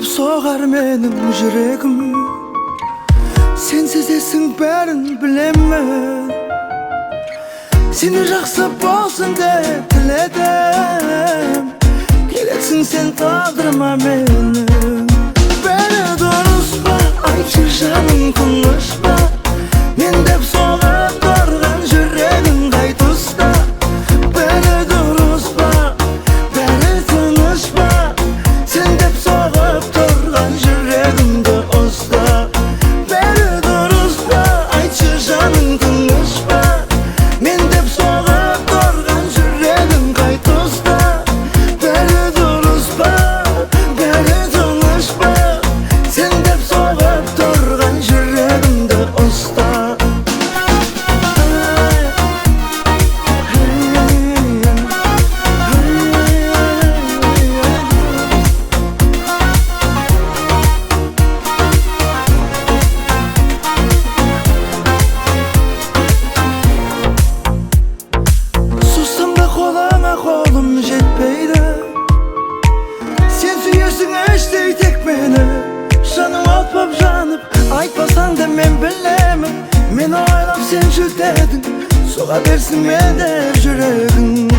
Сен деп соғар менің жүрегім, сен сезесің бәрін білемін. Сені жақсы болсын деп тіледім, керексің сен тағдырыма менің. Бәрі дұрыс па, айтшы жаным тыныш па? Мен деп соғып тұрған жүрегің қай тұста? Бәрі дұрыс па, бәрі тыныш па? Сен деп соғып тұрған жүрегімді ұста. Бәрі дұрыс па, айтшы жаным тыныш па? Мен деп соғып тұрған жүрегің қай тұста? Бәрі дұрыс па, бәрі тыныш па? Сен деп соғып тұрған жүрегімді ұста. Созсам да қолыңа қолым жетпейді, сен сүйесің іштей тек мені. Жаның от боп жанып, айтпасаң да мен білемін. Мені ойлап сен жүдедің, соға берсін мен деп жүрегің.